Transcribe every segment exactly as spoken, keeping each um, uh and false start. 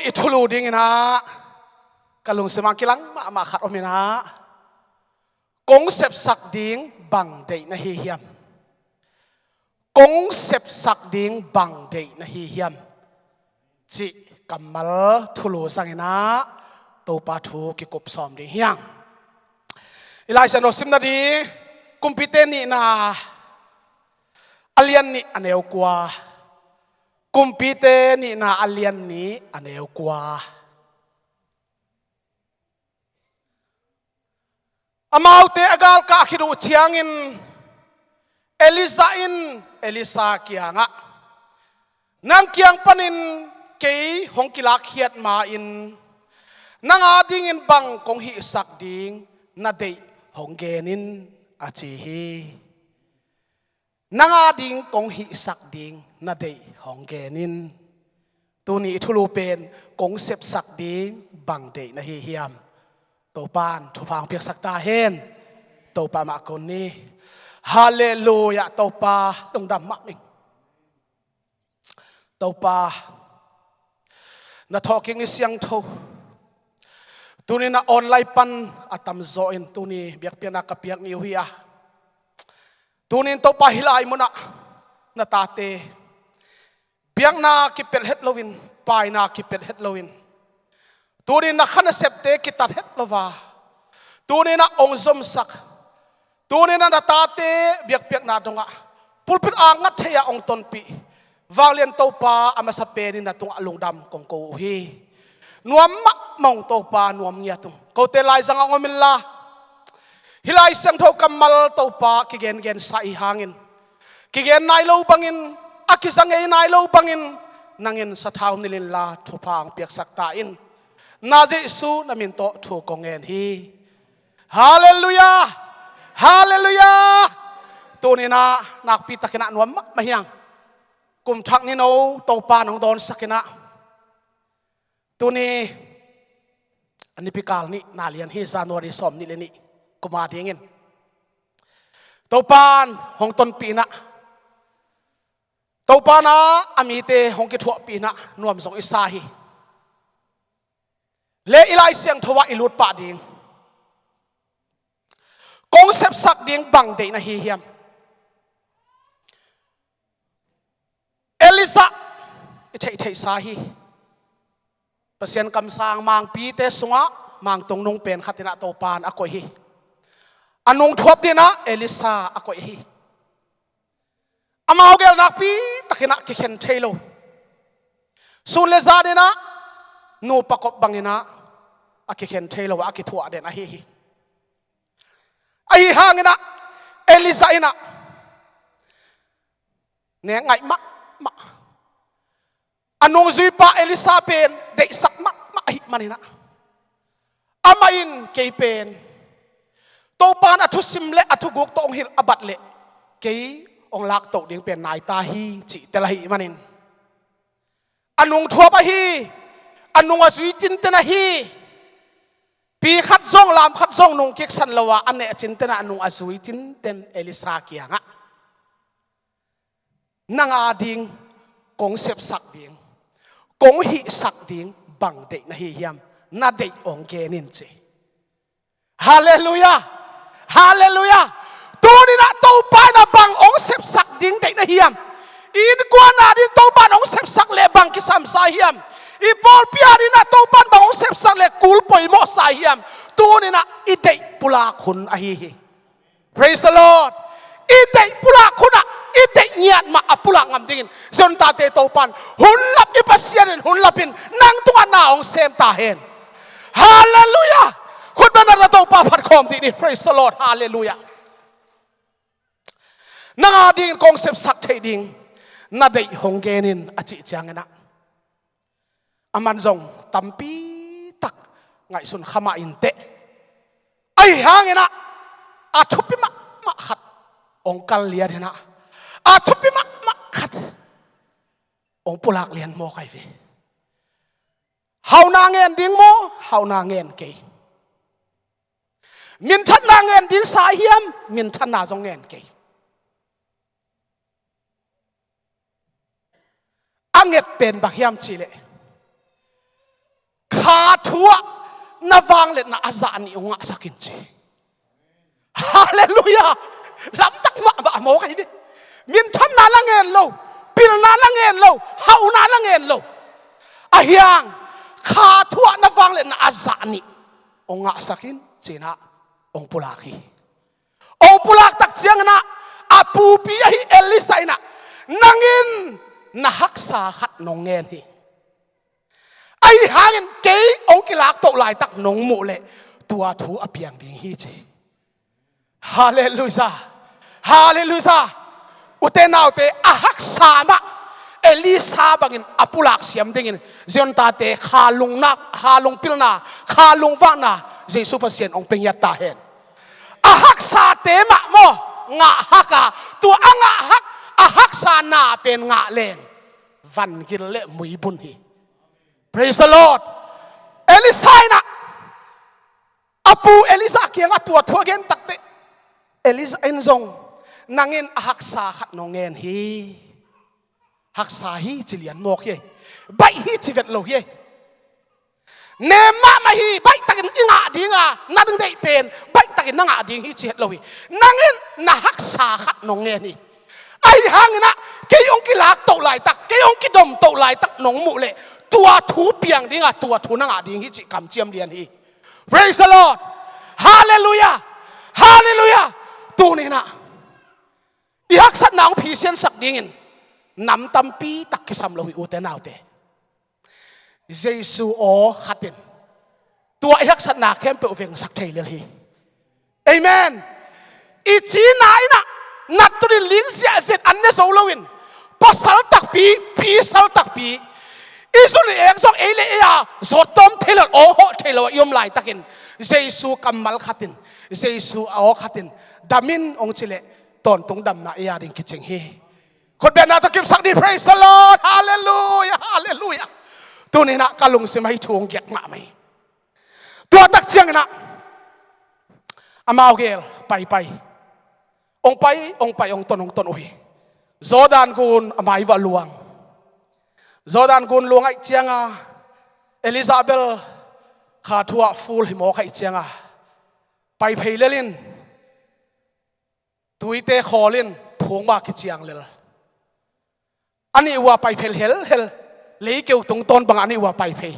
i thulu dingin ah ka lungsim ah kilang mahmah khat om in ah, kong sepsak ding bang deih na hi hiam? Kong sepsak ding bang deih na hi hiam? Cih kammal thulu zangin ah Topa thu kikup sawm ding hi hang. I Lai Siangtho sim nading Kumpite nihna a lian nih a neu kua. Kumpite nihna a lian nih a neu kua. Amaute a galkah khit uh ciangin Elijah in Elisha kiangah, "Nang kiang panin kei hong kilakkhiat ma-in nang adingin bang kong hihsak ding na deih hong gen in," a ci hi. "Nang ading kong hihsak ding na deih hong gen in." Tuni i thulu pen kong sepsak ding bang deih na hi hiam? Topa in thupha hong piaksak ta hen. Topa mah kun ni. Halleluiah. Topa lungdam mahmah ing. Topa, na thawhkik ni siangtho, tuni na online pan a tamzaw in tuni biakpiakna ka piak ni uh hi a, tunin Topa hih lai munah na tate biakna kipelh het loin, paina kipelh het loin, tunin na kha nasepte kitat het lo a, tunin na hong zomsak, tunin na tate biakpiakna dongah pulpit a ngat thei-a hong tonpih vanglian Topa, a masa penin na tungah lungdam kong ko uh hi. Nuam mahmah ung Topa, nuam ngiat ung. Kote laizang ah hong om inla, hih Lai Siangtho kammal Topa kigengensa i hangin, kigen nai lo bangin, a kiza ngei nai lo bangin, nangin sathau nilh inla thupha hong piaksak ta in. Na Jesu na min tawh thu kong ngen hi. Halleluiah. Halleluiah. Tunin ah nakpi takin ah nuam mahmah hi hang. Kum thak ni no Topa in hong dawnsak in ah, tuni a nipikal nihna lian hi, January sawm nih le nih kum adingin Topa in hong tonpih in ah, Topa in ah a mite hong kithuahpih in ah nuam zong i sa hi. Le i Lai Siangtho ah i lut pah ding, kong sepsak ding bang deih na hi hiam? Elijah i theihtheihsa hi. Pasian kamsang mangpite sungah mangtung nung pen khat in ah Topa in a koih hi. A nung thuap dingin ah Elisha a koih hi. Amau gel nakpi takin ah kikhen thei lo. Sun le zan in ah nupa kop bangin ah a kikhen thei lo a, a kithuah den ahi hi. Ahi hangin ah Elijah in ah nek ngaih mahmah. A nungzuipa Elisha pen deihsak mahmah ahih manin ah, amah in kei pen Topa in a thusim le a thuguk tawh hong hilh a bat leh kei hong laktoh ding pen nai ta hi, cih tel ahih manin, a nung thuap ahi, a nung a zui cinten ahi. Pi khat zong, lam khat zong nung kiksan lo a, a neh cinten ah a nung a zui cinten Elisha kiangah, nang ading kong sepsak ding, kong hihsak ding bang deih na hi hiam? Na deih hong gen in, ci. Halleluiah. Halleluiah. Tunin ah Topa in ah bang hong sepsak ding deih na hiam? I innkuan ading Topa in hong sepsak leh bang kisam sa hiam? I pawlpi ading ah Topa in bang hong sepsak leh kul poimawh sa hiam? Tunin ah i deih pulak hun ahi hi. Praise the Lord. I deih pulak hun ah, i deih ngiat mah a pulak ngam dingin Zion tate Topa in hun lap, i Pasian in hun lapin nang tungah na hong sem ta hen. Halleluiah. Khut beng na, Topa phat khawm dih ni. Praise the Lord. Halleluiah. Nang adingin kong sepsak theih ding na deih hong gen in, a cih ciangin ah, aman zong tampi tak ngaihsun kha mah inteh. Ahi hangin ah a thupi mahmah khat hong kal lian in ah, a thupi mahmah khat hong pulak lian mawk ahi ve. Hauhna ngen ding maw? Hauhna ngen kei. Minthanna ngen ding sa hiam? Minthanna zong ngen kei. A nget pen bang hiam cih leh, thu ah na vangliatna a zah nih hong ngahsak in ci. Halleluiah. Lamtak mahmah mawk ahi ve. Minthanna la ngen lo, pilna la ngen lo, hauhna la ngen lo. Ahi hang kha thu ah na vangliatna a zah nih hong ngahsak in ci-in ah hong pulak hi. Hong pulak tak ciangin ah a pupi ahi Elisha in ah, nang in na haksa khat nong ngen hi. Ahi hangin kei hong kilaktoh laitak nong muh leh tua thu a piang ding hi ci. Halleluiah. Halleluiah. Ute naute, a haksa mah Elisha bangin a pulak siam dingin Zion tate kha lungnak, kha lungpilna, kha lungvakna Jesu Pasian hong pia ngiat ta hen. A haksate mah maw, ngah hak a, tua a ngah hak, a haksa na pen ngah leng vangil le muibun hi. Praise the Lord. Elisha in ah a pu Elijah kiangah tua thu a gen takteh, Elijah in zong, nang in a haksa khat nong ngen hi. Haksa hi ci lian mawk hi. Baih hi ci vet lo hi. Nem mahmah hi, baihtakin i ngah dinga na deih pen baihtakin na ngah ding hi ci het lo hi. Nang in na haksa khat nong ngen hi. Ahi hangin ah kei hong kilaktoh laitak, kei hong kidomtoh laitak nong muh leh tua thu piang dinga tua thu na ngah ding hi cih kamciam lian hi. Praise the Lord. Halleluiah. Halleluiah. Tuni in ah i haksatna hong phisiansak dingin nam tampi tak kisam lo hi, ute naute. Jesu aw khat in tua i haksatna khempeuh vengsak thei lel hi. Amen. I cina in ah nat tunin ling ziahziat an ne zo loin, pasal takpi, pisal takpi, i zun i ek zong ei le ei a zawt tawm thei lo, awng hawh thei lo a i om laitakin Jesu kammal khat in, Jesu aw khat in, dam in hong ci leh tawntung damna ei a ding kicing hi. Khutbetna tawh kipsak dih, praise the Lord, halleluiah, halleluiah. Tuni in ah ka lungsim ah hih thu hong giak mahmah hi. Tua tak ciangin ah amau gel paipai, hong pai, hong pai, hong ton, hong ton uh hi. Jordan gun a mai vah luang. Jordan gun luang ahih cianga Elijah bel kha thu ah full hi mawk ahih cianga pai phei lel in, tuite khawl in phungma kiciang lel. A nih uh a pai phei helhel. Leikeu tungtawn bangah a nih uh a pai phei,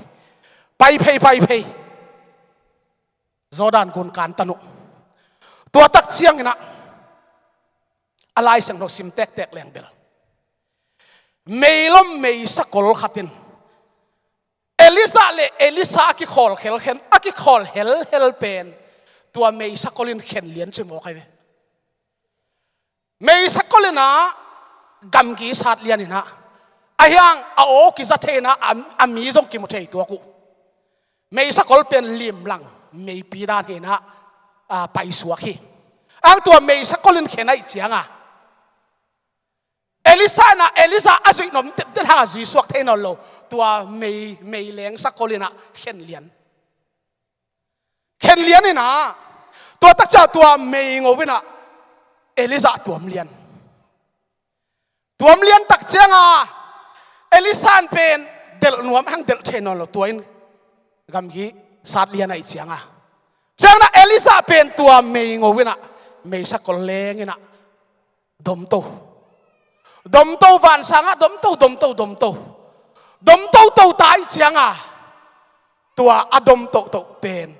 pai phei, pai phei. Jordan gun kantan uh. Tua tak ciangin ah a Lai Siangtho sim tektek leng bel, meilom meisakol khat in Elijah le Elisha a kikhawl khelkhen, a kikhawl helhel pen tua meisakol in khen lian ci mawk ahi ve. Meisakol in ah gamgi sat lian in ah, ahi hang a aw kiza thei in ah, a, a mi zong kimu thei tuak uh. Meisakol pen limlang meipi dan hi in ah, a, paisuak hi. Ang tua meisakol in khen ahih cianga Elisha in ah Elijah a zuih nuam tetdet hang a zui suak thei nawn lo. Tua mei, meileng sakol in ah khen lian. Khen lian in ah, tua tak ciang tua meingo in ah Elijah tuam lian. Tuam lian tak cianga Elisha in pen delh nuam hang delh thei nawn lo, tua in gamgi sat lian ahih cianga. Ciangin ah Elijah pen tua meingo in ah meisakol leng in ah domto. Domto, vansangah domto, domto, domto. Domtoto ta ahih cianga tua a domtoto pen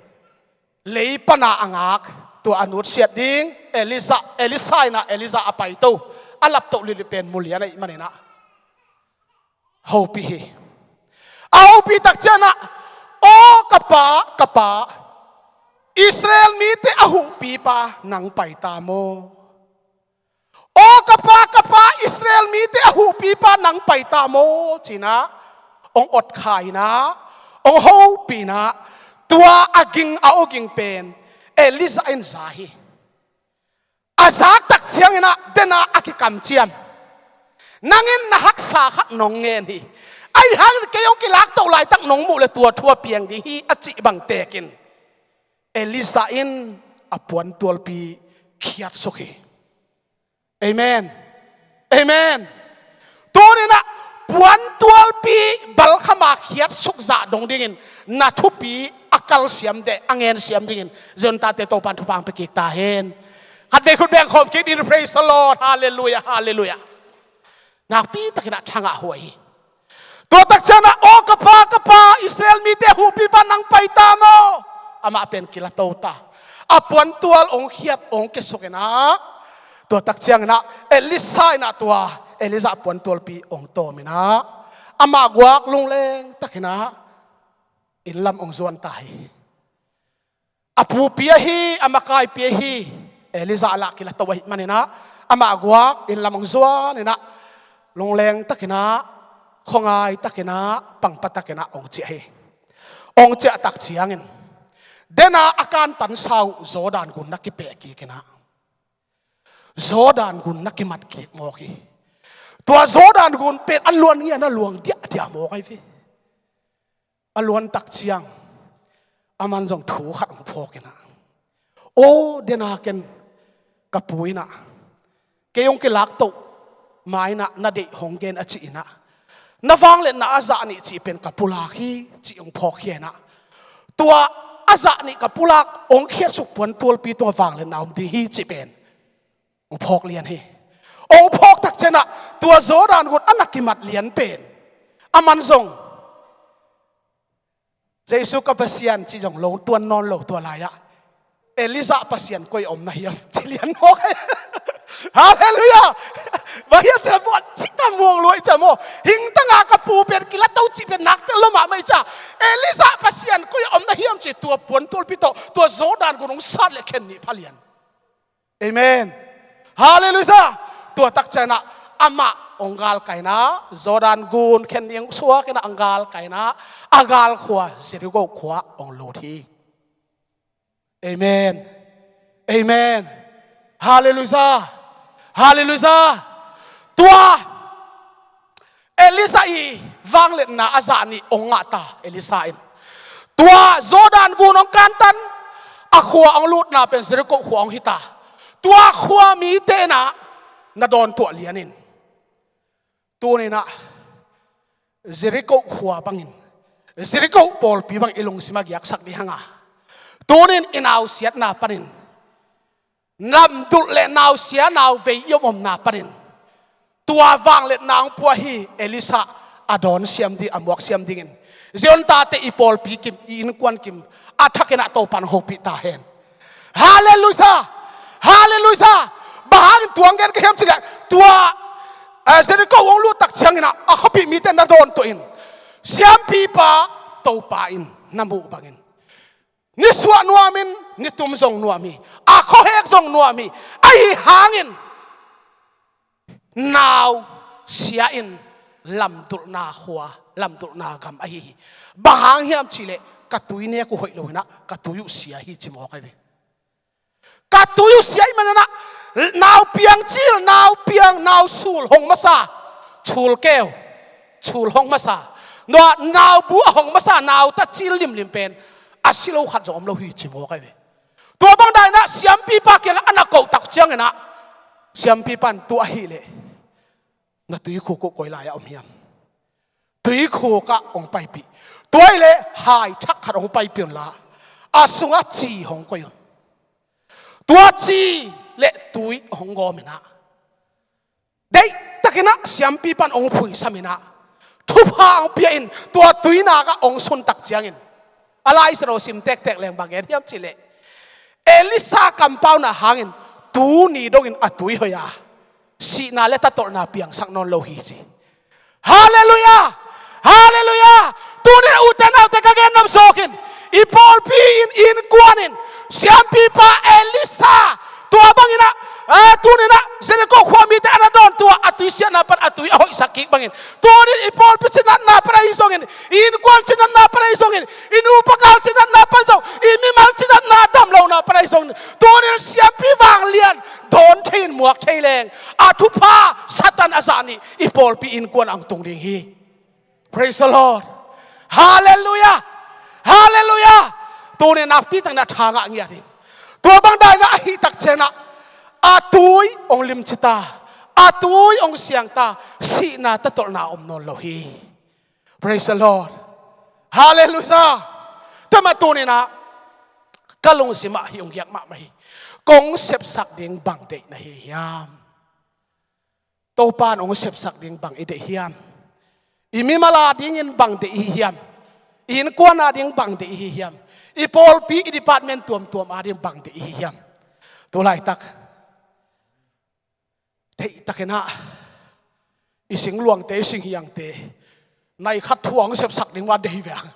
lei pana a ngak, tua a nutsiat ding Elijah, Elisha in ah Elijah a paito, a laptoh lili pen mulian ahih manin ah hopih hi. A hopih tak ciangin ah, aw ka pa, ka pa, Israel mite a huhpipa nang pai ta maw? Aw ka pa, ka pa, Israel mite a huhpipa nang pai ta maw? Ci-in ah hong otkha in ah, hong hopih in ah, tua a ging, a aw ging pen Elijah in za hi. A zak tak ciangin ah den ah a kikamciam. Nang in na haksa khat nong ngen hi. Ahi hangin kei hong kilaktoh laitak nong muh leh tua thu a piang ding hi, a cih bang tekin Elijah in a puantualpi khiatsuk hi. Amen. Amen. Tuni-in ah puantualpi balkhama khiatsuk zah dong dingin na thupi a kalsiam deh, a ngensiam dingin Zion tate Topan thupha hong pia kik ta hen. Khatvei khut bengkhawm kik ding. Praise the Lord. Halleluiah, halleluiah. Nakpi takin ah thangah huai hi. Tua tak ciangin ah, "Aw ka pa, ka pa, Israel mite huhpipa nang pai ta maw?" Amah pen kila to ta. A puantual hong khiat, hong kiasuk in ah, tua tak ciangin ah Elisha in ah tua Elijah puantualpi hong tawm in ah, amah guak lungleng takin ah inn lam hong zuan ta hi. A pupi ahi, a makaipi ahi Elijah lah kila to ahih manin ah, amah guak inn lam hong zuan in ah, lungleng takin ah, khuangai takin ah, pangpa takin ah hong ciah hi. Hong ciah tak ciangin, den a a kantan sau Jordan gun na kipeh kik in ah, Jordan gun na kimat kik mawk hi. Tua Jordan gun pen a luan ngian a luang diahdiah mawk ahi ve. A luan tak ciang, aman zong thu khat hong phawk in ah, "Aw, den a ken ka pu in ah, kei hong kilak toh ma in ah na deih hong gen a," ci in ah, "Na vangliatna a zah nih cih pen ka pulak hi," ci hong phawk hi in ah, tua a zah nih ka pulak hong khiatsuk puantualpi tung a vangliatna om ding hi cih pen hong phawk lian hi. Hong phawk tak ciangin ah, tua Jordan gun a na kimat lian pen, aman zong, "Jesu ka Pasian," ci zong lo tuan nawn lo tua lai-ah, "Elijah Pasian koi a om na hiam?" ci lian mawk hi. Halleluiah. Bang hiam cih leh buat cih ta muang lua i ci maw. Hing tangah ka pu pen kila to cih pen nak tel lo mahmah i ci. "Elijah Pasian koi a om na hiam?" ci tua puantualpi tawh tua Jordan gun hong sat leh khen nih pha lian. Amen. Halleluiah. Tua tak ciangin ah amah hong galkai in ah, Jordan gun khen nih hong suak in ah, hong galkai in ah, a galkhua Jericho khua hong lut hi. Amen. Amen. Halleluiah. Halleluiah. Tua Elisha i vangliatna a zah nih hong ngah ta, Elisha in. Tua Jordan gun hong kantan, a khua hong lutna pen Jericho khua hong hi ta. Tua khua mite in ah na dawntuah lian in. Tuni in ah Jericho khua bangin, Jericho pawlpi bang i lungsim a giaksak ding hang a. Tuni in i nausiatna panin, namdulh le nausia nauvei i om omna panin, tua vangliatna hong pua hi Elisha a dawn siam ding, a muak siam dingin. Zion tate i pawlpi kim, i innkuan kim, a thak in ah Topan hopih ta hen. Halleluiah. Halleluiah. Bang hangin tua hong gen ka hiam cih leh, tua, eh, Jericho hong lut tak ciangin ah, a khuapih mite na dawntuah in, siampipa Topa in na muh bangin, nisuah nuam in, nitum zong nuam hi, a khuahek zong nuam hi. Ahi hangin nausia in lamdulhna khua, lamdulhna gam ahi hi. Bang hang hiam cih leh, ka tui nek uh hoih lo in ah, ka tui uh sia hi ci mawk ahi ve. Ka tui uh sia ahih manin ah, nau piang cil, nau piang, nau sul hong masa, sul keu, sul hong masa, nua, nau bu a hong masa, nau ta cil limlim pen a si lo khat zong om lo hi ci mawk ahi ve. Tua bang dan in ah siampipa kiangah a na koh tak ciangin ah, siampipa in, "Tua ahih leh na tuikhuk uh koi lai-ah om hiam? Tuikhuk ah hong paipih. Tua ahih leh hai thak khat hong paipih unla, a sungah ci hong koih un. Tua ci le tui hong gawm in ah, deihtakin ah siampipa in hong phuisam in ah, thupha hong pia in, tua tui nakah hong sun tak ciangin." A Lai Siangtho sim tektek leng bang gen hiam cih leh, Elisha kampauna hangin tuni dongin a tui hoih a, sihna le tatolhna piangsak nawn lo hi ci. Halleluiah! Halleluiah! Tuni in ute naute ka gen nop zawkin, i pawlpi in, innkuan in, siampipa Elisha tua bangin ah, eh, tuni in ah Jericho khua mite a na dawntuah a tui siatna pan a tui a hoihsak kik bangin, tuni in i pawlpi cinatna pan ahi zongin, i innkuan cinatna pan ahi zongin, i nupa gal cinatna pan zong, i mimal cinatna damlohna pan ahi zongin, tuni in siampi vanglian dawn thei in muak thei leng, a thupha Satan a zah nih i pawlpi innkuan ah hong tung ding hi. Praise the Lord. Halleluiah. Halleluiah. Tuni in nakpi takin ah thangah ngiat hi. Tua bang dan in ah ahih tak ciangin ah, a tui hong limci ta, A tui hong siang ta, sihna tatolhna om nawn lo hi. Praise the Lord. Halleluiah. Tua mah tuni-in ah ka lungsim ah hih hong giak mahmah hi. Kong sepsak ding bang deih na hi hiam? Topa in hong sepsak ding bang i deih hiam? I mimal a dingin bang deih i hi hiam? I innkuan a ding bang deih i hi hiam? I pawlpi, i department tuamtuam a ding bang deih i hi hiam? Tu laitak deihtakin ah i singluangte, i singhiangte, nai khat thu a hong sepsak ding mah deih ve hang.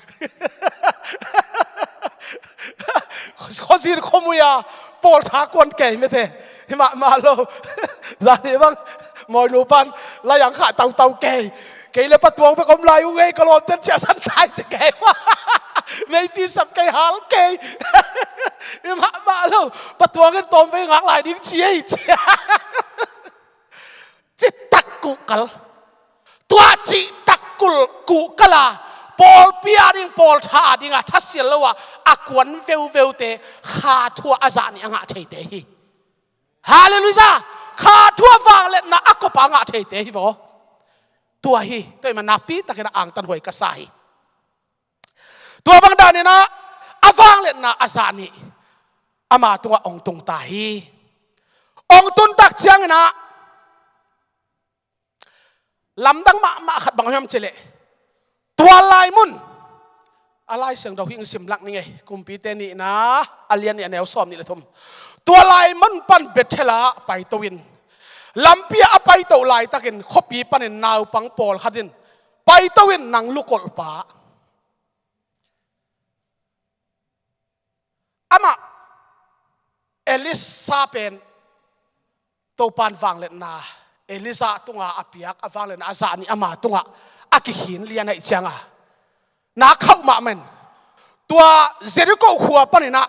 Khuazin khuamui a pawltha kuan kei mete, hi mahmah lo. Zani bang Mawinu pan lai ang khah tautau kei. Kei le Pa Tuang bek om lai ung ei, ka lawmte'n ciah san tai ci kei. Meipi sap kei, hal kei. Hi mahmah lo. Pa Tuang in tawmvei ngak lai ding ci ei, ci. Citak kuhkal. Tua citak kul kuhkal a, pawlpi a ding, pawltha a ding a thasial lo a, a kuan veuveute kha thu a zah nih a ngah theite hi. Halleluiah. Kha thu a vangliatna a kop a ngah theite hi vaw. Tua hi, tua hi mah nakpitakin a angtanhuai ka sa hi. Tua bang danin ah a vangliatna a zah nih ama tungah hong tung ta hi. Hong tun tak ciangin ah lamdang mahmah khat bang hiam cih leh, tua lai mun, a Lai Siangtho hih hong sim lak ning ei, Kumpite Nihna a lian nih a neu sawm nih le thum. Tua lai mun pan Bethel ah paito in, lampi ah a paito laitakin khuapi panin naupang pawlkhat in paito in, nang lukolhpa, amah Elisha pen Topa'n vangliatna Elijah tunga a piak, a vangliatna a zah nih ama tungah a kikhin lian ahih cianga, na khauh mahmah in, tua Jericho khua panin ah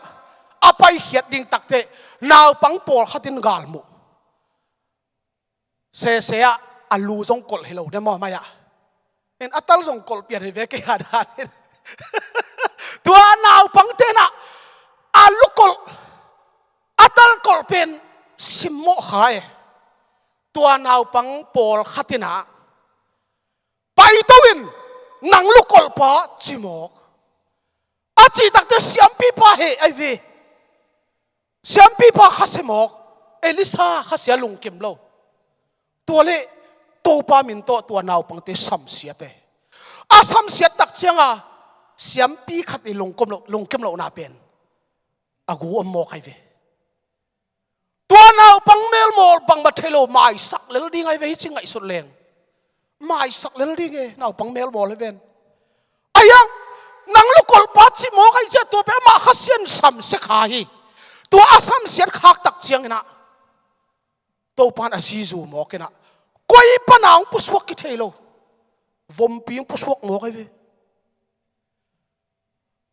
a paikhiat ding takteh naupang pawlkhat in galmuh. Sese ah a lu zong kolh hi lo de maw, mai ah. In a tal zong kolh pian hi ve kei a danin. Tua naupangte in ah a lu kolh, a tal kolh pen simmawh kha e. Tua naupang pawlkhat in ah, paito in, nang lukolhpa, ci mawk. A cih takteh siampipa heh ahi ve. Siampipa khasia mawk, Elisha khasia lungkim lo. Tua leh Topa min tawh tua naupangte samsiat e. A samsiat tak cianga siampi khat i lungkim loh, lungkim lohna pen a gu om mawk ahi ve. Tua naupang melmawl bangmah thei lo, maisak lel ding ahi ve, hi ci ngaihsut leng. Maisak lel ding e, naupang melmawl hi ven. Ahi hang, nang lukolhpa ci mawk ahi ciah tua pen amah khasia in samsia kha hi. Tua a samsiat khak tak ciangin ah Topa'n a zizu mawk in ah, koi pan a hong pusuak kithei lo, vompi hong pusuak mawk ahi ve.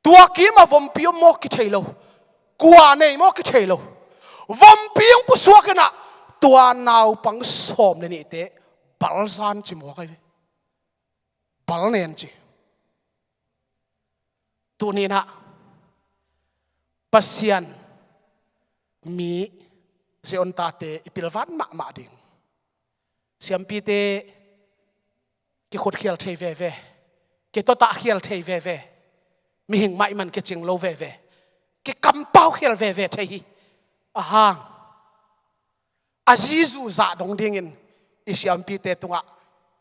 Tua kim ah vompi om maw kithei lo, kua nei maw kithei lo, vompi hong pusuak in ah tua naupang sawm le nihte balzan ci mawk ahi ve. Bal nen ci. Tuni-in ah Pasian mi Zion tate i pilvan mahmah ding. Siampite kikhutkhial thei veve, kitotahkhial thei veve, mihing mah i man kicing lo veve, kikampaukhial veve thei hi. Ahang a zizu zah dong dingin i siampite tungah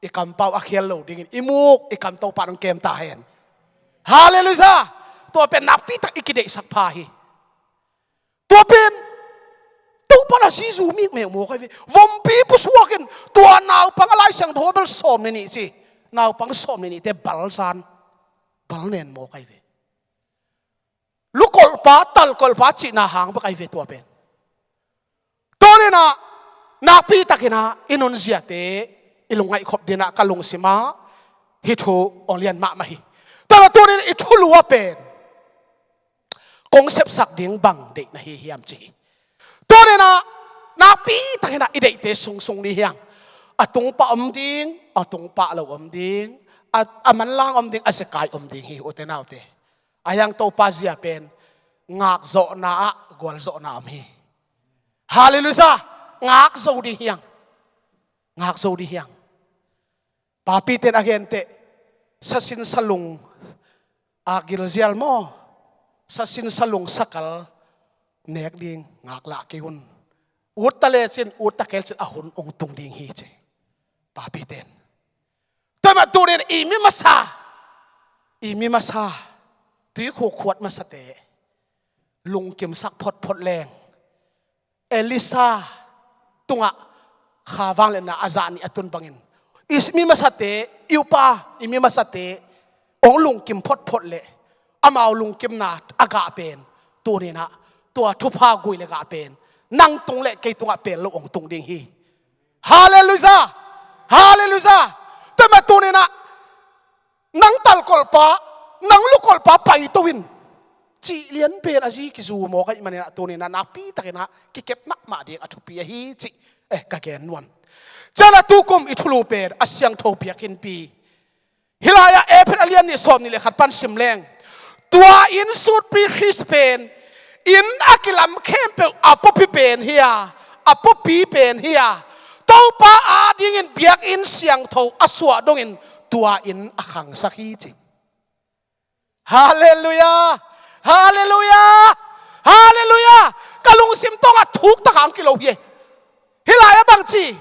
i kampau a khial lo dingin i muk i kam Topa hong kem ta hen. Halleluiah. Tua pen nakpitak i kideihsak pha hi. Tua pen Topa na zizu mikmeu mawk ahi ve. Vompi pusuak in tua naupang, a Lai Siangtho bel sawm le nih ci, naupang sawm le nihte balzan, bal nen mawk ahi ve. Lukolhpa, talkolhpa cihna hang bek ahi ve tua pen. Tuni-in ah nakpitakin ah i nunziate i lungngaih khop dingin ah ka lungsim ah hih thu hong lian mahmah hi. Tua tuni-in i thulu ah pen kong sepsak ding bang deih na hi hiam ci hi. Tuni-in ah nakpitakin ah i deihte sungsung ni hiang. A tungpah om ding, a tungpah lo om ding, a, a manlang om ding, a zekai om ding hi, ute naute. Ahi hang Topa zia pen ngakzawhna ah gualzawhna om hi. Halleluiah. Ngak zo ding hiang. Ngak zo dih hiang. Papite in a genteh, sasin salung a gilzial maw, sasin salung sakal nek ding ngaklah kei un. Ut ta lecin, ut ta kei lecin a hun ong tung ding hi ci. Papite in. Tua mah tunin i mi masa, i mi masa, tuikhuk khuat masate lungkimsak photphot leng Elisha tungah kha vangliatna a zah nih a tun bangin i mi masate, i upa, i mi masate ong lungkim photphot leh amau lungkimna a gah pen tuninah tua thupha guih le gah pen nang tung le kei tungah pel lo ong tung ding hi. Halleluiah! Halleluiah! Tua mah tuninah nang talkolhpa, nang lukolhpa paito in cih lian pen a zi kizu mawk ahih maninah tuninah nakpi takinah kikep mahmah ding a thupi ahi cih, eh, ka gen nuam. Cianah tukum i thulu pen a siangtho biakinnpi. Hih lai-ah Efesa a lian nih sawm nih le khat pan sim leng, tua inn sutpi Khrist pen inn a kilam khempeuh a puapi pen hi a, a puapi pen hi a, Topa adingin biakinn siangtho a suah dongin tua inn a khangsak hi ci. Halleluiah! Halleluiah! Halleluiah! Ka lungsim tawngah thuk takah ang kilo hi. Hih lai-ah bangci,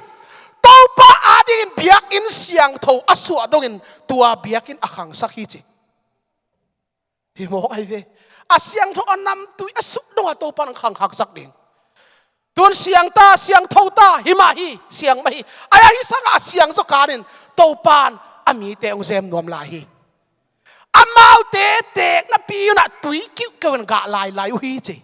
Topa adingin biakinn siangtho a suah dongin tua biakinn a khangsak hi ci. Hi mawk ahi ve. A siangtho a namtui a suk dongah Topa in ang khangkhaksak ding. Tun siang ta, siangtho ta, hi mah hi, siang mah hi. Ai-a hi sangah a siang zaw kanin Topa in a mite hong zem nuam lai hi. Amaute teek napi unah tui kiuhkeuh in gah lailai uh hi ci.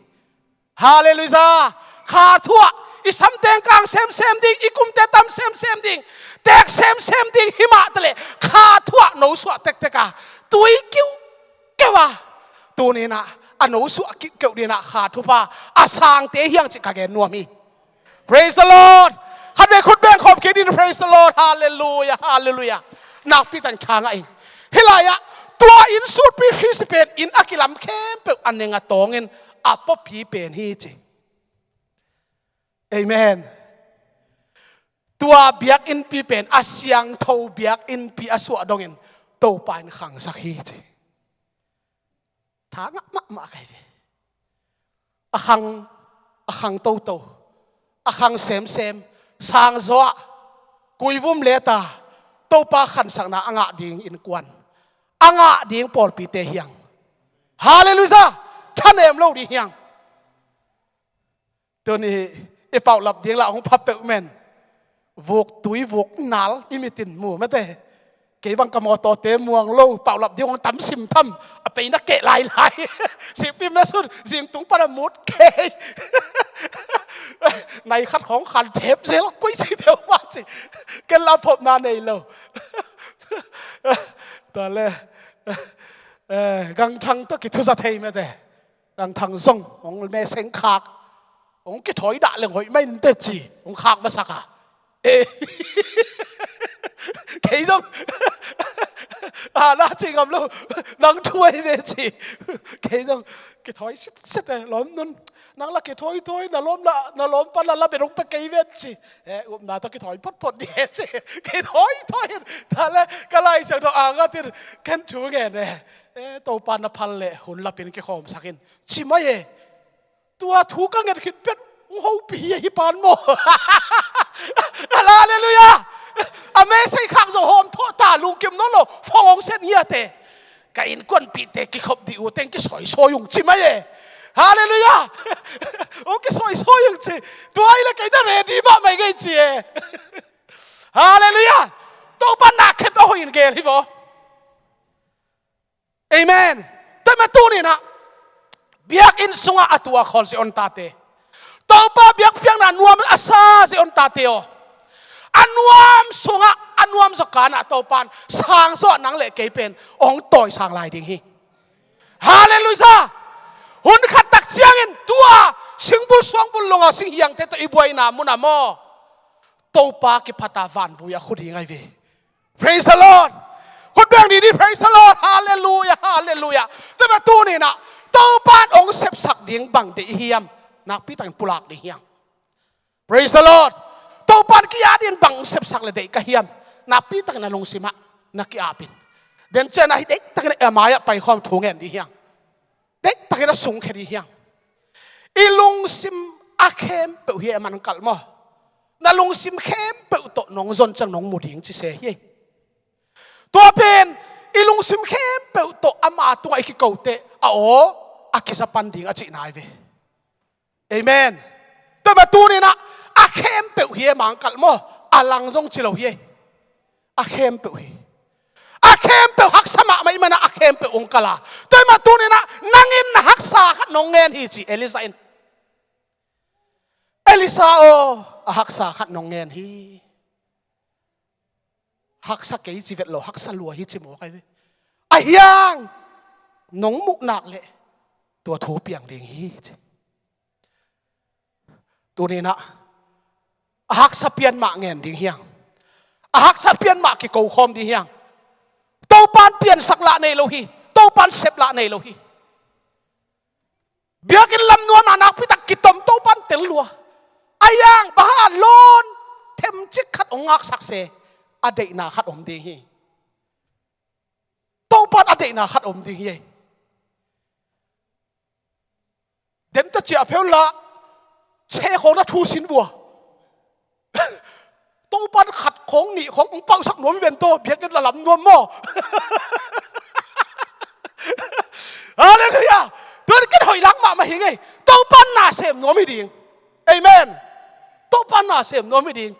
Halleluiah! Kha thuah, i samteng kang semsem ding, i kumte tam semsem ding, teek semsem ding, hi mah taleh kha thuah no suah tektek a tui kiuhkeuh a tuninah a no suah kiuhkeuh dinah kha thupha a sangte hiang cih ka gen nuam hi. Praise the Lord. Khatvei khut beng khawm kei din, praise the Lord. Halleluiah, halleluiah. Nakpi takin khang ahi. Hih lai-ah tua inn sutpi Khrist pen inn a kilam khempeuh a neng a tawngin a puapi pen hi ci. Amen. Tua biakinnpi pen a siangtho biakinnpi a suah dongin Topa in khangsak hi ci. Tha ngah mahmah kai ve. A khang, a khang toto, a khang semsem, sangzaw ah kuivum leta Topa khansakna a ngah ding innkuan, a ngah ding pawlpite hiang. Halleluiah! Thanem lo ding hiang. Tuni i paulap ding lah hong pha peuh men. Vuk tui vuk nal i mitin mu mate. Kei bang ka mawtawte muang lo, paulap ding hong tam sim tham. A peina keh lailai. Sihpim na sun zingtung pana mut kei. Nai khat khawng khan thep zel a koi ci peuh mah ci. Ken la phopna nei lo. Tua le, eh, gangthang tawh kithuza thei mate. Gangthang zong hong meseng khak, hong kithawi dah leng hoih mai inteh ci, hong khak masak a. Eh. Kei zong a na ci ngam lo, nang thu ahi ve ci. Kei zong kithawi sitset e, lawm nun. Nang la kithawi thawi, na lawm la, na lawm pan la la bet hong pe kei ven ci. Eh, upna tawh kithawi photphot dih e ci. Kithawi thawi in, ta le ka Lai Siangtho a ngatin ken thu ngen e. Eh, Topa na phal le hun lapin kikhawmsak in ci mai e. Tua thu ka nget khit pet hong hopih hi, hi pan maw? Halleluiah! A mesei khak zo hawm thawh ta, lungkim nawn lo, fong hong sen hiate. Ka innkuanpihte kikhop dih uh teng kisawisawi ung ci mai e. Halleluiah! Hong kisawisawi ung ci. Tua hi le kei na ready mahmah ing ei ci e. Halleluiah! Topa na khep a hoih in gel hi vaw. Amen. Tua mah tuninah biakinn sungah a tua khawl zia on tate, Topa biakpiakna nuam a sa zia on tate aw, a nuam sungah a nuam zaw kanah Topa in sangzaw nang le kei pen hong tawisang lai ding hi. Halleluiah. Hun khat tak ciangin tua singbul suangbul lungah singhiangte tawh i buaina munah maw, Topa kiphata vanvui a khu ding ahi ve. Praise the Lord. Khut beng ni ni, praise the Lord. Halleluiah, halleluiah. Tua mah tuninah Topa in hong sepsak ding bang deih i hiam? Nakpi takin pulak ding hiam? Praise the Lord. Topa Topa'n ki-at in bang sepsak le deih ka hiam? Nakpi takin a lungsim ah na ki-ap in. Den ciang a hi deih takin a mai-ah paikhawm thu ngen ding hi hang. Deih takin a sungkhia ding hi hang. I lungsim a khempeuh hi a man kalh maw. Na lungsim khempeuh tawh nong zon ciang nong mu ding ci se hi. Tua pen i lungsim khempeuh tawh ama tungah i kiko teh a aw a kiza pan ding a cihna hi ve. Amen. Tua mah tuni-in ah a khempeuh hi e, mangkal maw, a lang zong ci lo hi e. A khempeuh hi. A khempeuh haksa mahmah ahih manin ah a khempeuh hong kal a. Tua mah tuni-in ah nang in na haksa khat nong ngen hi ci Elisha in. Elisha aw, a haksa khat nong ngen hi. Haksa kei ci vet lo, haksa lua hi ci mawk ahi ve. A hiang, nong muh nak leh tua thu piang ding hi ci. Tuni-in ah a haksa pian mah ngen ding hi hang. A haksa pian mah kiko khawm ding hi hang. Topa'n piansak lah nei lo hi. Topa'n sep lah nei lo hi. Biakinn lam nuam a nakpi tak kitom Topa'n tel lua. A hiang, bang hang a lawn themcik khat hong ngaksak se, a deihna khat om ding hi. Topa'n a deihna khat om ding hi. Den ta ciah pheu lah, che khawng na thu sin vua. Topa'n khat khawng nih khawng hong pauhsak nuam hi ven taw, biakinn la lam nuam maw. Halleluiah. Tuan ken hoih lang mahmah hi ngei. Topa'n na sem nuam hi ding. Amen. Topa'n na sem nuam hi ding.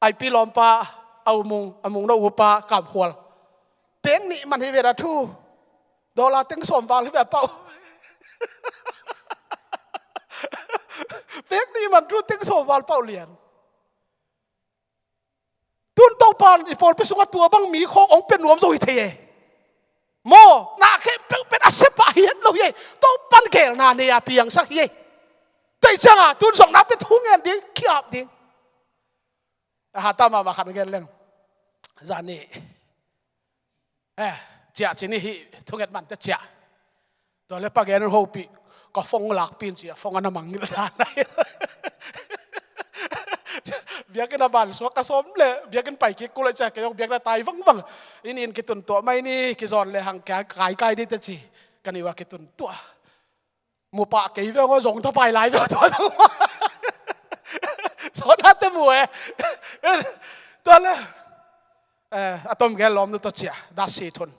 Aipi lawmpa, a umung, a mung no upa, Kamkhual. Pek nih man hi ve a thu. Dollar teng sawm val hi ve a pauh. Pek nih man thu teng sawm val pauh lian. Tun Topa'n i pawlpi sungah tua bang mi khawng hong pia nuam zo hi thei e. Maw, na khempeuh pen a sep a hi het lo hi e. Topa'n geelna nei a piangsak hi e. Tua ciangin tun zong na pia thu ngen ding, ki-ap ding. A hata mahmah khat gen leng. Zani. Eh, ciah ci ni hi, thunget man te ciah. Tua le pa gen hopih, ka phone lakpih in ci a, phone a na mangngilh dan. Biakinn a ban suak ka sawm le, biakinn pai kik kul a ciah kei zong biakinn a tai vangvang. Inn in kitun tuah mai ni, kizawn le hang kia kaikai ding te ci. Ka nih ua kitun tuah. Mu pah kei ve aw, zong thapai lai ve aw, tua tua. Sawnna te mu e. Tua le. Eh, a tom gel lawmnu tawh ciah, datsi thun.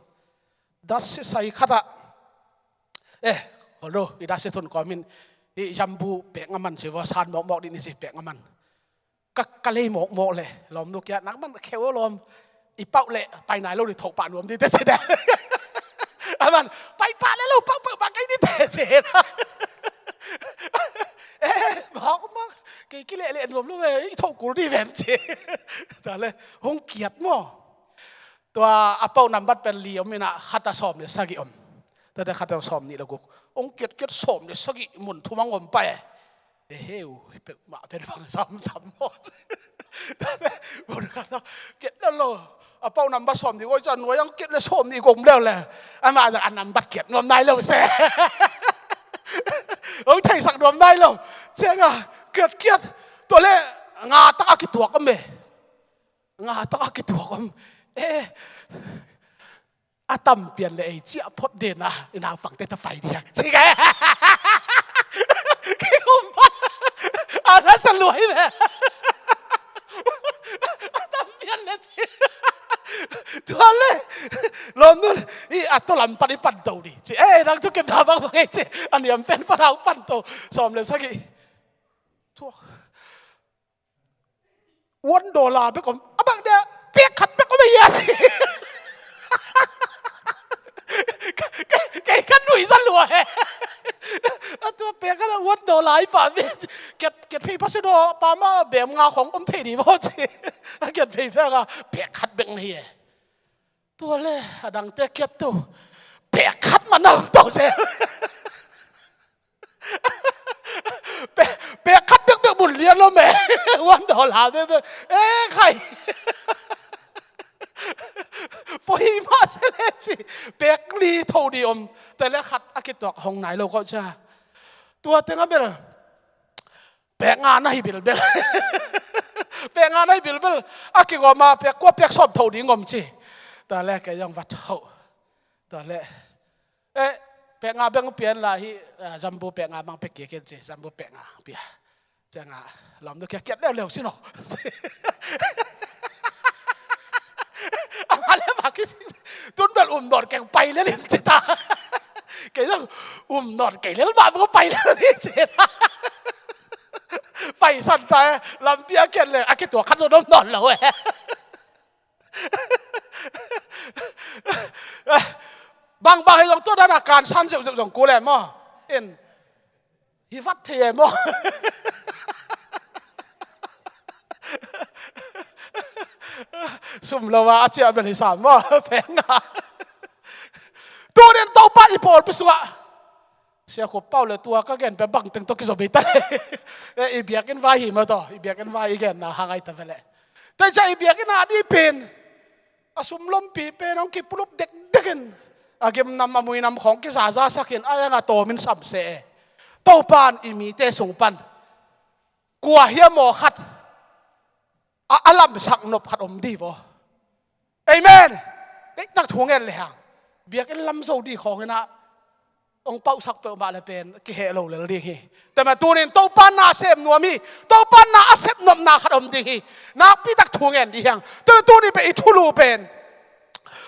Datsi sai khat ah. Eh, kholdo, i datsi thun kawmin, i jambu pek nga man ci vua, san mawkmawk dih ni ci pek nga man. Ka, ka lei mawkmawk le, lawmnu kiang, nang man kheu aw lawm, i pauh le, pai nai lo dih, thoh pah nuam dih te ci de. A man, pai pah le lo, pauh, pauh pah kei dih te ci. Eh, mawkmawk, kei kileh leh nuam lo ve, i thoh kul dih vem ci. Tua le, hong kiat maw. Tua a pauh nambat pen li om in ah, khat ah sawm le sagih om. Tua te khat ah sawm nih le guk. Hong kiatkiat sawm le sagih mun thum hong om pah e. E heu, peuhmah pen bang sam tam maw. Tua te mun khat ah kiat le lo. A pauh nambat sawm nih guk ciang nuai hong kiat le sawm nih guk om leu le. Amah a nambat kiat nuam nai lo se. Hong theisak nuam nai lo. Ciangah kiatkiat. Tua le nga tak a kituak om e. Nga tak a kituak om. Eh, a tam pian le ei ciah phot den a, i naupangte ta pai ding a. Ci kei. Kei kum pan. A la sa luai ve. A tam pian le ci. Tua le. Lawmnu, i a to lam pan i pan to dih. Ci, eh, nang tu kem ta bang bang ei ci. A niam pen pan au pan to. Sawm le sagih. Tua. One dollar bek om, a bang dia, pek khat bek om a hia si. Kei, kei ka nui za lua he. A tua pek khat a one dollar i pah ve. Kiat, kiat phei pha si daw, pa ma bem nga khong om thei di bo ci. A kiat phei pek a, pek khat bek na hi e. Tua le, a dangte kiat tu. Pek khat ma na om to se. Pe, pek khat bekbek mun lian lo me. One dollar bekbek. Eh, khai. Poi mah se le ci. Pek li tho di om. Te le khat a kituak hong nai lo ko cia. Tua teng a bel. Pek nga na hi bilbel. Pek nga na hi bilbil. A kigawm a pek kua pek sawm tho ding om ci. Tua le kei zong va tho. Tua le, eh, pek nga beng pian la hi, ah, zambu pek nga mang pek kik in ci, zambu pek nga pia. Ciang a, lam tu kia kiat leuleu ci no. Ama le ma ki, tun bel um nawn keng pai lel in ci ta. Kei zong um nawn kei lel mah bel pai lel in ci ta. Pai san ta, eh, lampi a kiat le, a kituak khat zong om nawn lo, eh. Bangbang hi zong tua dan a kansan zeuhzeuh zong kul e maw. In, hi vat thei e maw. Sum lo a, a ciah bel hi sam maw. Pek nga. Tunin Topa i pawlpi sungah Sia Khup Pau le tua ka gen pia bangteng tawh kizaw bei ta le. Eh, i biakinn vai hi maw tawh, i biakinn vai i genna hang ai ta ve le. Tua ciah i biakinn a dih pen, a sum lompi pen hong kipulup dekdek in, a gimnam a muinam khawng kizazasak in, a yang a tawm in sam se e. Topa in i mite sung pan kua hiam aw khat a, a lamsak nop khat om dih vaw. Amen. Deihtak thu ngen le hang, biakinn lam zo dih khawng in ah hong pauhsak peuhmah le pen kiheh lo lel ding hi. Tua mah tunin Topa na a sem nuam hi. Topa na a sep nopna khat om ding hi. Nakpitak thu ngen dih hiang. Tua mah tuni pen i thulu pen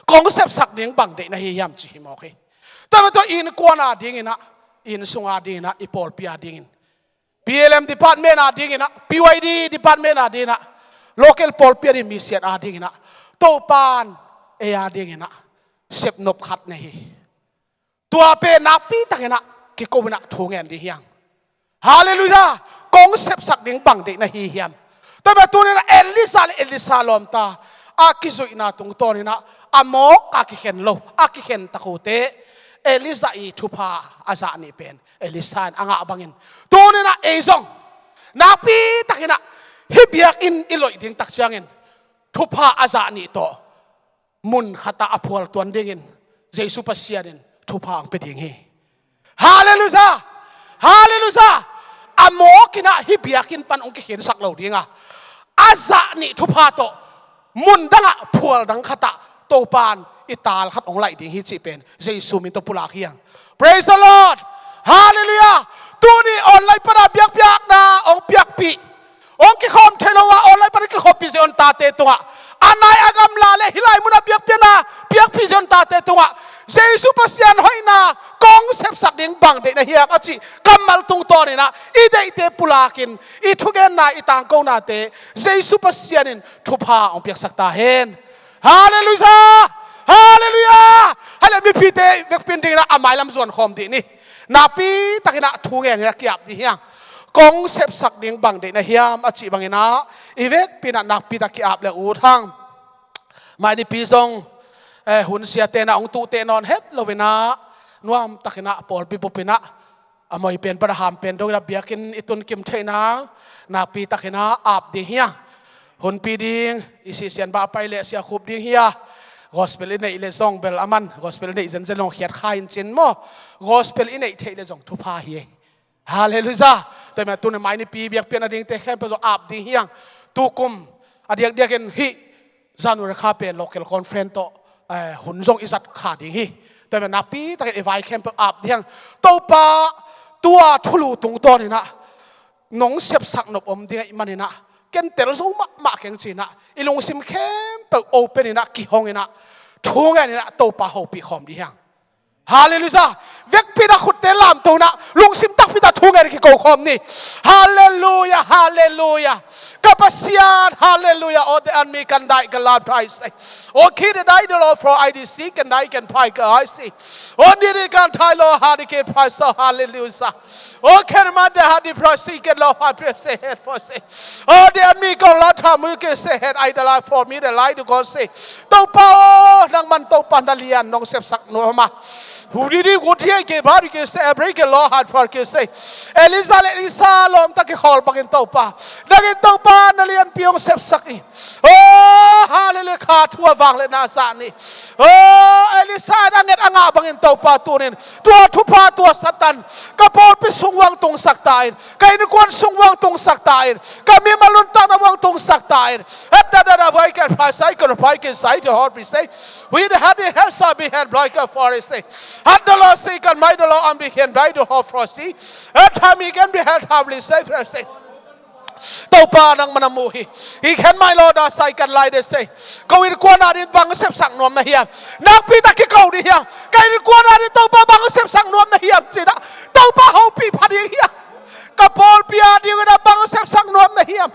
kong sepsak ding bang deih na hi hiam ci hi mawk hi. Tua mah tua innkuan a dingin ah, inn sung a dingin ah, i pawlpi a dingin, P L M department a dingin ah, P Y D department a dingin ah, local pawlpi a ding misiat a dingin ah, Topa in ei a dingin ah sepnop khat nei hi. Tua pen nakpi takin ah kiko in ah thu ngen dih hiang. Halleluiah. Kong sepsak ding bang deih na hi hiam? Tua mah tunin ah Elisha le Elisha lawmta a kizuihna tungtawnin ah a mawk a kikhen lo, a kikhen tak uh teh Elijah i thupha a zah nih pen Elisha in a ngah bangin, tunin ah ei zong nakpi takin ah hih biakinn i loih ding tak ciangin thupha a zah nih tawh mun khat ah a phual tuan dingin Jesu Pasian in thupha hong pia ding hi. Halleluiah. Halleluiah. A mawk in ah hih biakinn pan hong kikhensak lo ding a, a zah nih thupha tawh mun dang ah phual dang khat ah Topa in i tal khat hong laih ding hi cih pen Jesu min tawh pulak hiang. Praise the Lord. Halleluiah. Tuni online pan a biakpiakna hong piakpih, hong kikhawm thei lo a online pan a kikhawmpih Zion tate tungah, a nai a gamla le hih lai mun a biakpiakna piakpih Zion tate tungah Jesu Pasian hoihna kong sepsak ding bang deih na hiam a cih kammal tungtawnin ah i deihte pulakin i thugenna i tangkonate Jesu Pasian in thupha hong piaksak ta hen. Halleluiah. Halleluiah. Hale mipite vekpi in dingin ah a mailam zuan khawm dih ni. Nakpi takin ah thu ngen in ah ki-ap dih hiang. Kong sepsak ding bang deih na hiam a cih bangin ah i vekpi in ah nakpi tak ki-ap le ut hang. Mai nipi zong, eh, hun siate in ah hong tuhteh nawn het lo in ah nuam takin ah pawlpi bup in ah a moi pen pan a ham pen dongin ah biakinn i tun kim theih nang nakpi takin ah ap dih hiang. Hunpi ding i Sia Sian Bah pai le Sia Khup ding hi a, gospel i neih le zong bel a man, gospel i neih zenzen zong khiat kha in cin maw, gospel i neih theih le zong thupha hi. Halleluiah. Tua mah tunin mai nipi biakpiakna dingte khempeuh zong ap ding hiang. Tukum a diakdiakin hih January kha pen local conference tawh, eh, hun zong i zat kha ding hi. Tua mah nakpi takin i vai khempeuh ap ding hiang. Topa, tua thulu tungtawnin ah nong sepsak nop om ding ahih manin ah ken tel zo mahmah keng ci-in ah i lungsim khempeuh open in ah kihong in ah thu ngen in ah Topa hopih khawm dih hiang. Halleluiah. Vekpi in ah khutte lamto in ah lungsim takpi tak thu ngen kiko khawm ni. Halleluiah. Halleluiah. Ka Pasian, halleluiah. Aw, the enemy kan dai ka lam thai sei. Aw, khi the dai the law for I D C kan dai kan pai ka I C. Aw, ni ni kan thai law ha di ke pai so, halleluiah. Aw, khen man de ha di pro si ke law ha pro se het fo se. Aw, the enemy kong la tha mu ke se het ai da la for mi de lai du ko se. Topa aw, nang man Topa na lian nong sepsak nuam a. Hudidi, gudhiai ke bari ke se, abrei ke lo hat far ke se. Elisa le Elisa lawmta kikhawl bangin Topa, nangin Topa na lianpi hong sepsak hi. Oh, hallelujah, kha thu a vang le na sa ni. Oh, Elisa in a nget a ngah bangin Topa tunin tua thupha, tua Satan ka pawlpi sung uang tungsak ta in, ka innkuan sung uang tungsak ta in, ka mimal nuntakna uang tungsak ta in. Hat da da da bai kan phai sai kan phai ke sai de hot bi sai. We the hat the hat sa bi hat blai ka for sai. Hat da lo sai kan mai da lo am bi kan dai da hot for sai. Hat ha mi kan bi hat ha bli sai for sai. Topa nangmah na mu hi. Hi khen mai lo da sai kan lai de sai. Ko innkuan a din bang sepsak nuam na hiam? Nakpi tak kiko ding hiam? Ka innkuan a din Topa bang sepsak nuam na hiam ci-in ah Topa hopih pha ding hiam? Ka pawlpi a dingin ah bang sepsak nuam na hiam?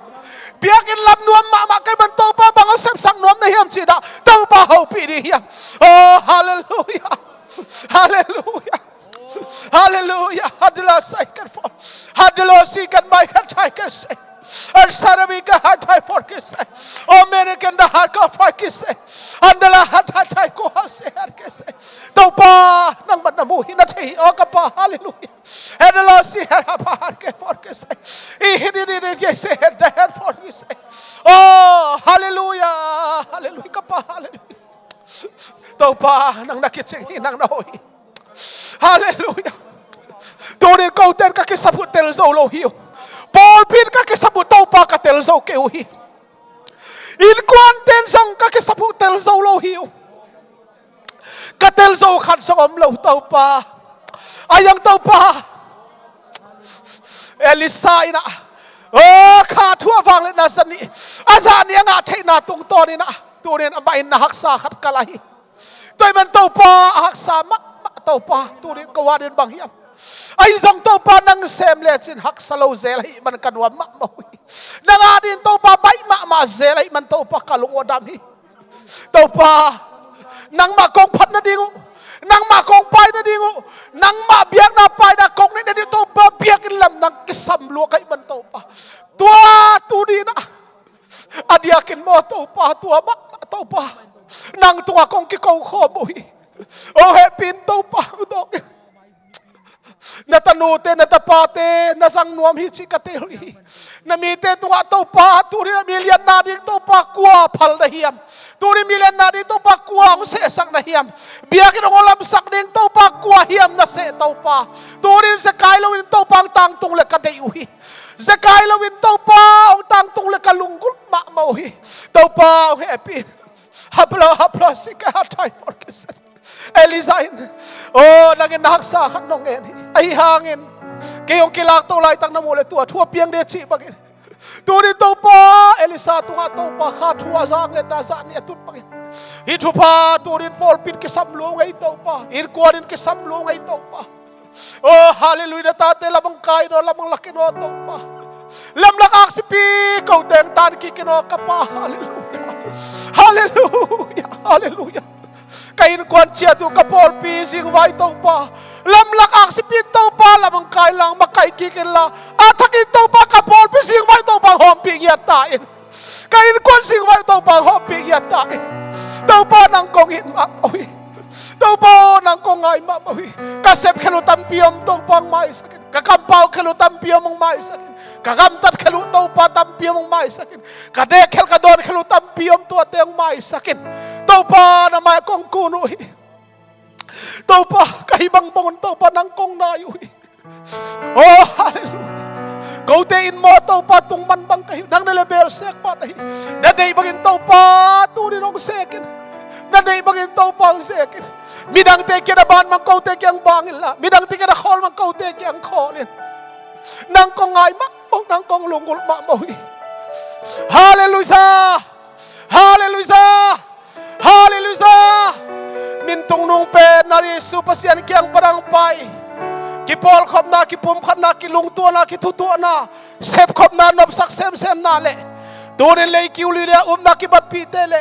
Biakinn lam nuam mahmah ka hih man Topa bang sepsak nuam na hiam ci-in ah Topa hopih ding hiam? Oh, hallelujah. Hallelujah. Hallelujah. Hadila sai kan for. Hadilo si kan mai kan thai kan se. An sarabi ka hat thai for ke se. O mere kan da hat ka fai ke se. Andala hat hat thai ko ha se har ke se. Topa nangmah na mu hi, na thei hi, o ka Pa. Hallelujah. Hadilo si har ha pa har ke for ke se. I hi di di di ke se har da har for ke se. Oh, hallelujah. Hallelujah ka Pa. Hallelujah. Topa nang na kicing hi, nang na hoih hi. Hallelujah. Tunin koten ka kisap uh tel zo lo hi uh. Pawlpi in ka kisap uh Topa ka tel zo kei uh hi. Innkuanten zong ka kisap uh tel zo lo hi uh. Ka tel zo khat zong om lo Topa. A yang Topa. Elisa in ah, oh, kha thu a vang le na sa ni, a za ni a ngah theihna tungtawn in ah tunin amah in na haksa khat ka la hi. Tua ahih man Topa a haksa mahmah Topa, tunin ko a din bang hiam? Ahi zong Topa nang sem lecin haksa lo zel ahih man ka nuam mahmah uh hi. Nang a din Topa baih mahmah zel ahih man Topa ka lung uh a dam hi. Topa nangmah kong phat nading uh, nangmah kong pai nading uh, nangmah biakna paina kong neih nading uh Topa biakinn lam nang kisam lua ka hih man Topa. Tua tunin ah a diakin maw Topa, tua mah Topa nang tungah kong kiko khawm uh hi. Oh hehpih in Topa, hudawk in. Na tanute, na tapate na zang nuam hi cih ka tel uh hi. Na mite tungah Topa tunin a mi lianna ding Topa kua phal na hiam? Tunin mi lianna ding Topa kua hong sehsak na hiam? Biakinn hong lamsak ding Topa kua hiam na seh Topa? Tunin zekai loin Topa hong tangtung le ka deih uh hi. Zekai loin Topa hong tangtung le ka lunggulh mahmah uh hi. Topa hong hehpih in. Haplo haplo si ka hat thai for ke se. Elisa in, oh, nangin na haksa khat nong ngen hi. Ahi hangin kei hong kilakto laitak na muh le tua thu a piang ding cih bangin tunin Topa Elisa tungah Topa kha thu a zang le na za ni a tut bangin hih thupha tunin pawlpi in kisam lua uh ngei Topa, innkuan in kisam lua uh ngei Topa. Oh, hallelujah, na tate lamang kai in aw, lamang lak in aw Topa. Lamlak aksipi ko teng tan kik in aw ka Pa. Hallelujah. Hallelujah. Hallelujah. Ka innkuan ciat uh, ka pawlpi zingvai Topa, lamlak aksipi in Topa lamang kai lang makaih kik inla, a thakin Topa ka pawlpi zingvai Topa hawmpih ngiat ta in. Ka innkuan zingvai Topa hawmpih ngiat ta in. Topa nang kong it mahmah uh hi. Topa aw nang kong ngai mahmah uh hi. Ka sep khel uh tampi om Topa hong maisak in. Ka kampau khel uh tampi om hong maisak in. Ka gamtat khel uh Topa tampi om hong maisak in. Ka dek khel ka dawn khel uh tampi om tuate hong maisak in. Topa na mai kong kun uh hi. Topa ka hih bang bangun Topa nang kong nai uh hi. Oh, hallelujah. Kote in maw Topa tung man bang ka hi uh, nang na le bel sek pah na hi. Na deih bangin Topa tunin hong sek in. Na deih bangin Topa hong sek in. Midangte kiang na ban bang kote kiang bang inla, midangte kiang na khawl bang kote kiang khawl in. Nang kong ngai mahmah uh, nang kong lunggulh mahmah uh hi. Hallelujah. Hallelujah. Hallelujah. Min tung nung pen na Jesu Pasian kiang pan hong pai kipawlkhopna, kipumkhatna, kilungtuahna, kithutuahna, sepkhopna, nopsak semsemna le tunin lei kiu lui le a upna kibatpihte le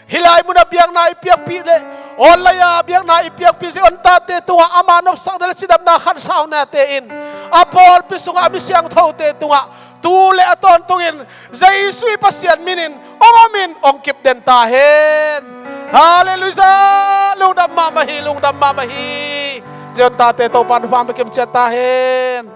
hih lai munah biakna i piakpih le online ah biakna i piakpih zia on tate tungah ama nopsakna le cidamna khansaunate in a pawlpi sungah a mi siangthote tungah tu le a tawntungin Jesu i Pasian minin hong omin hong kipden ta hen. Hallelujah. Lungdam mahmah hi, lungdam mahmah hi. Zion tate Topa in thupha hong pia kim ciat ta hen.